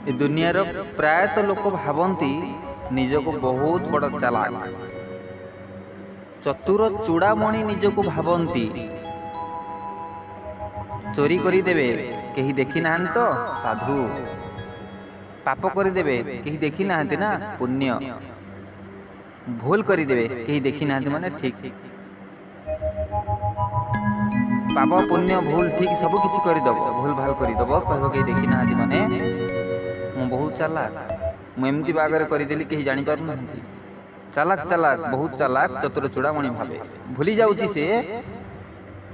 ଏ ଦୁନିଆର ପ୍ରାୟତଃ ଲୋକ ଭାବନ୍ତି ନିଜକୁ ବହୁତ ବଡ଼ ଚାଲାକ, ଚତୁର ଚୂଡ଼ାମଣି ନିଜକୁ ଭାବନ୍ତି। ଚୋରି କରିଦେବେ, କେହି ଦେଖିନାହାନ୍ତି ତ ସାଧୁ। ପାପ କରିଦେବେ, କେହି ଦେଖିନାହାନ୍ତି ନା ପୁଣ୍ୟ। ଭୁଲ କରିଦେବେ, କେହି ଦେଖିନାହାନ୍ତି ମାନେ ଠିକ। ପାପ ପୁଣ୍ୟ ଭୁଲ ଠିକ ସବୁ କିଛି କରିଦେବ, ଭୁଲ ଭାଲ କରିଦେବ, କହିବ କେହି ଦେଖିନାହାନ୍ତି ମାନେ ମୁଁ ବହୁତ ଚାଲାକ, ମୁଁ ଏମିତି ବାଗରେ କରିଦେଲି କେହି ଜାଣିପାରୁନାହାନ୍ତି। ଚାଲାକ ଚାଲାକ ବହୁତ ଚାଲାକ, ଚତୁର ଚୂଡ଼ାମଣି ଭାବେ। ଭୁଲି ଯାଉଛି ସେ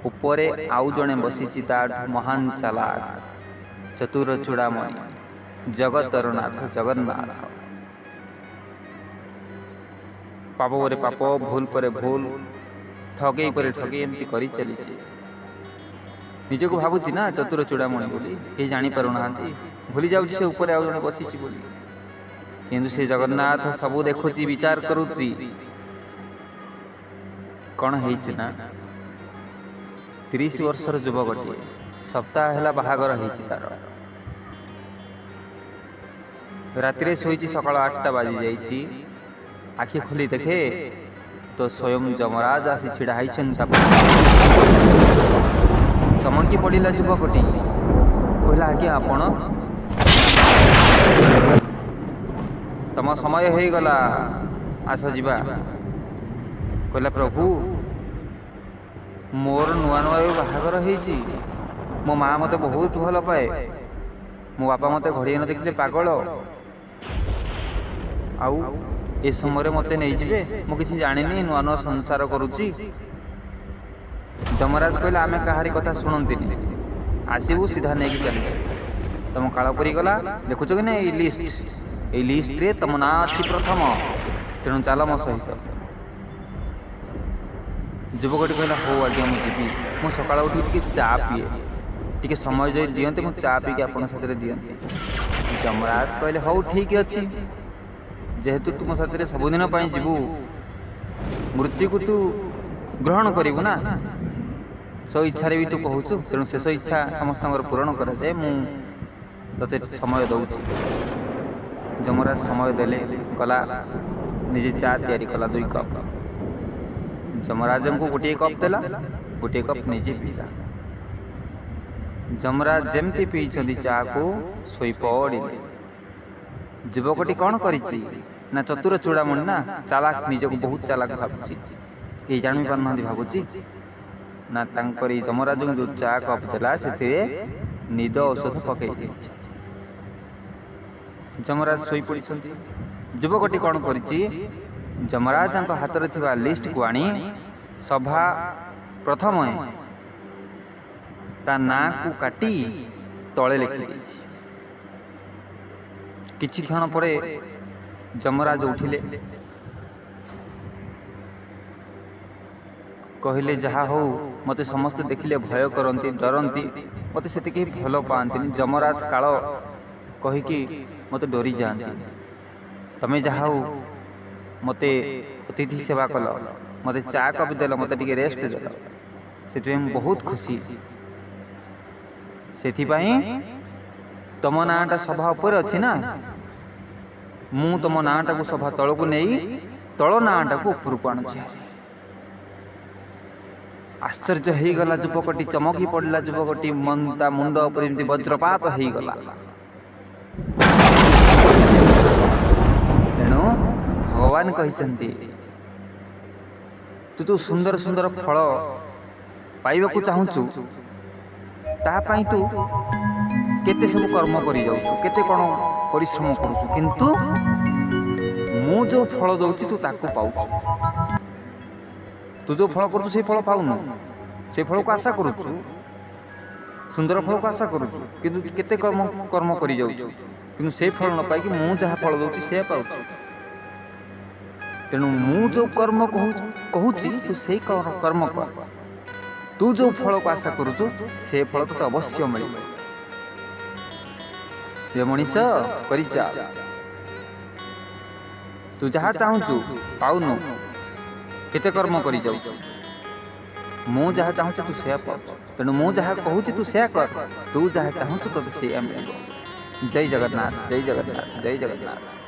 ଉପରେ ଆଉ ଜଣେ ବସିଛି ତାଠୁ ମହାନ ଚାଲାକ, ଚତୁର ଚୂଡ଼ାମଣି, ଜଗତର ନାଥ ଜଗନ୍ନାଥ। ପାପ ପରେ ପାପ, ଭୁଲ ପରେ ଭୁଲ, ଠକେଇ ପରେ ଠକେଇ ଏମିତି କରି ଚାଲିଛି। ନିଜକୁ ଭାବୁଛି ନା ଚତୁର ଚୂଡ଼ାମଣି ବୋଲି, କେହି ଜାଣିପାରୁନାହାନ୍ତି। ଭୁଲି ଯାଉଛି ସେ ଉପରେ ଆଉ ଜଣେ ବସିଛି ବୋଲି। କିନ୍ତୁ ସେ ଜଗନ୍ନାଥ ସବୁ ଦେଖୁଛି, ବିଚାର କରୁଛି। କ'ଣ ହେଇଛି ନା, 30 ବର୍ଷର ଯୁବକଟିଏ, ସପ୍ତାହ ହେଲା ବାହାଘର ହେଇଛି ତାର। ରାତିରେ ଶୋଇଛି, ସକାଳ 8ଟା ବାଜି ଯାଇଛି। ଆଖି ଖୋଲି ଦେଖେ ତ ସ୍ୱୟଂ ଯମରାଜ ଆସି ଛିଡ଼ା ହେଇଛନ୍ତି ତା। ଚମକି ପଡ଼ିଲା ଯୁବକଟି, କହିଲା, ଆଜ୍ଞା ଆପଣ? ତମ ସମୟ ହେଇଗଲା, ଆସ ଯିବା। କହିଲା, ପ୍ରଭୁ ମୋର ନୂଆ ନୂଆ ଏବେ ବାହାଘର ହେଇଛି, ମୋ ମା ମୋତେ ବହୁତ ଭଲ ପାଏ, ମୋ ବାପା ମୋତେ ଘଡ଼ିଏ ନ ଦେଖିଲେ ପାଗଳ, ଆଉ ଏ ସମୟରେ ମୋତେ ନେଇଯିବେ? ମୁଁ କିଛି ଜାଣିନି, ନୂଆ ନୂଆ ସଂସାର କରୁଛି। ଯମରାଜ କହିଲେ, ଆମେ କାହାରି କଥା ଶୁଣନ୍ତିନି, ଆସିବୁ ସିଧା ନେଇକି ଚାଲିଯିବୁ। ତମ କାଳ ପୁରିଗଲା, ଦେଖୁଛ କି ନାଇଁ ଏଇ ଲିଷ୍ଟ, ଏଇ ଲିଷ୍ଟରେ ତମ ନାଁ ଅଛି ପ୍ରଥମ, ତେଣୁ ଚାଲ ମୋ ସହିତ। ଯୁବକଟି କହିଲା, ହଉ ଆଜ୍ଞା ମୁଁ ଯିବି, ମୁଁ ସକାଳୁ ଉଠିକି ଟିକେ ଚା ପିଏ, ଟିକେ ସମୟ ଯଦି ଦିଅନ୍ତେ ମୁଁ ଚା ପିଇକି ଆପଣଙ୍କ ସାଥିରେ ଦିଅନ୍ତି। ଯମରାଜ କହିଲେ, ହଉ ଠିକ୍ ଅଛି, ଯେହେତୁ ତୁମ ସାଥିରେ ସବୁଦିନ ପାଇଁ ଯିବୁ, ମୃତ୍ୟୁକୁ ତୁ ଗ୍ରହଣ କରିବୁ ନା, ସ୍ୱ ଇଚ୍ଛାରେ ବି ତୁ କହୁଛୁ, ତେଣୁ ଶେଷ ଇଚ୍ଛା ସମସ୍ତଙ୍କର ପୂରଣ କରାଯାଏ, ମୁଁ ତୋତେ ସମୟ ଦେଉଛି। ଯମରାଜ ସମୟ ଦେଲେ, ଗଲା ନିଜେ ଚା ତିଆରି କଲା 2 କପ୍। ଯମରାଜଙ୍କୁ ଗୋଟିଏ କପ୍ ଦେଲା, ଗୋଟିଏ କପ୍ ନିଜେ ପିଇଲା। ଯମରାଜ ଯେମିତି ପିଇଛନ୍ତି ଚାକୁ ଶୋଇପଡ଼ିଲେ। ଯୁବକଟି କ'ଣ କରିଛି ନା, ଚତୁର ଚୂଡ଼ାମଣି ନା, ଚାଲାକ, ନିଜକୁ ବହୁତ ଚାଲାକ ଭାବୁଛି, କେହି ଜାଣିପାରୁନାହାନ୍ତି ଭାବୁଛି ନା, ତାଙ୍କରି ଯମରାଜଙ୍କୁ ଯେଉଁ ଚା କପ୍ ଦେଲା ସେଥିରେ ନିଦ ଔଷଧ ପକାଇ ଦେଇଛି। ଯମରାଜ ଶୋଇପଡ଼ିଛନ୍ତି। ଯୁବକଟି କ'ଣ କରିଛି, ଯମରାଜଙ୍କ ହାତରେ ଥିବା ଲିଷ୍ଟକୁ ଆଣି ସଭା ପ୍ରଥମେ ତା ନାଁକୁ କାଟି ତଳେ ଲେଖିଦେଇଛି। କିଛି କ୍ଷଣ ପରେ ଯମରାଜ ଉଠିଲେ, କହିଲେ, ଯାହା ହଉ ମୋତେ ସମସ୍ତେ ଦେଖିଲେ ଭୟ କରନ୍ତି, ଡରନ୍ତି, ମୋତେ ସେତେ କେହି ଭଲ ପାଆନ୍ତିନି, ଯମରାଜ କାଳ କହିକି ମୋତେ ଡରିଯାଆନ୍ତି, ତମେ ଯାହା ହଉ ମୋତେ ଅତିଥି ସେବା କଲ, ମୋତେ ଚା କପ୍ ଦେଲ, ମୋତେ ଟିକେ ରେଷ୍ଟ ଦେଲ, ସେଥିପାଇଁ ମୁଁ ବହୁତ ଖୁସି। ସେଥିପାଇଁ ତମ ନାଁଟା ସଭା ଉପରେ ଅଛି ନା, ମୁଁ ତମ ନାଁଟାକୁ ସଭା ତଳକୁ ନେଇ ତଳ ନାଁଟାକୁ ଉପରକୁ ଆଣୁଛି। ଆଶ୍ଚର୍ଯ୍ୟ ହେଇଗଲା ଯୁବକଟି, ଚମକି ପଡ଼ିଲା ଯୁବକଟି, ତା ମୁଣ୍ଡ ଉପରେ ଯେମିତି ବଜ୍ରପାତ ହେଇଗଲା। ତେଣୁ ଭଗବାନ କହିଛନ୍ତି, ତୁ ଯୋଉ ସୁନ୍ଦର ସୁନ୍ଦର ଫଳ ପାଇବାକୁ ଚାହୁଁଛୁ, ତା ପାଇଁ ତୁ କେତେ ସବୁ କର୍ମ କରିଯାଉଛୁ, କେତେ କ'ଣ ପରିଶ୍ରମ କରୁଛୁ, କିନ୍ତୁ ମୁଁ ଯେଉଁ ଫଳ ଦେଉଛି ତୁ ତାକୁ ପାଉଛୁ। ତୁ ଯେଉଁ ଫଳ କରୁଛୁ ସେଇ ଫଳ ପାଉନୁ, ସେ ଫଳକୁ ଆଶା କରୁଛୁ, ସୁନ୍ଦର ଫଳକୁ ଆଶା କରୁଛୁ, କିନ୍ତୁ କେତେ କର୍ମ କରିଯାଉଛୁ, କିନ୍ତୁ ସେଇ ଫଳ ନ ପାଇକି ମୁଁ ଯାହା ଫଳ ଦେଉଛି ସେୟା ପାଉଛୁ। ତେଣୁ ମୁଁ ଯେଉଁ କର୍ମ କହୁଛି ତୁ ସେଇ କର୍ମ କର, ତୁ ଯେଉଁ ଫଳକୁ ଆଶା କରୁଛୁ ସେ ଫଳ ତୋତେ ଅବଶ୍ୟ ମିଳିବ। ଏ ମଣିଷ କରିଚା, ତୁ ଯାହା ଚାହୁଁଛୁ ପାଉନୁ, କେତେ କର୍ମ କରିଯାଉଛୁ, ମୁଁ ଯାହା ଚାହୁଁଛି ତୁ ସେୟା ପାଉଛୁ। ତେଣୁ ମୁଁ ଯାହା କହୁଛି ତୁ ସେୟା କର, ତୁ ଯାହା ଚାହୁଁଛୁ ତୋତେ ସେୟା ମିଳିବ। ଜୟ ଜଗନ୍ନାଥ, ଜୟ ଜଗନ୍ନାଥ, ଜୟ ଜଗନ୍ନାଥ।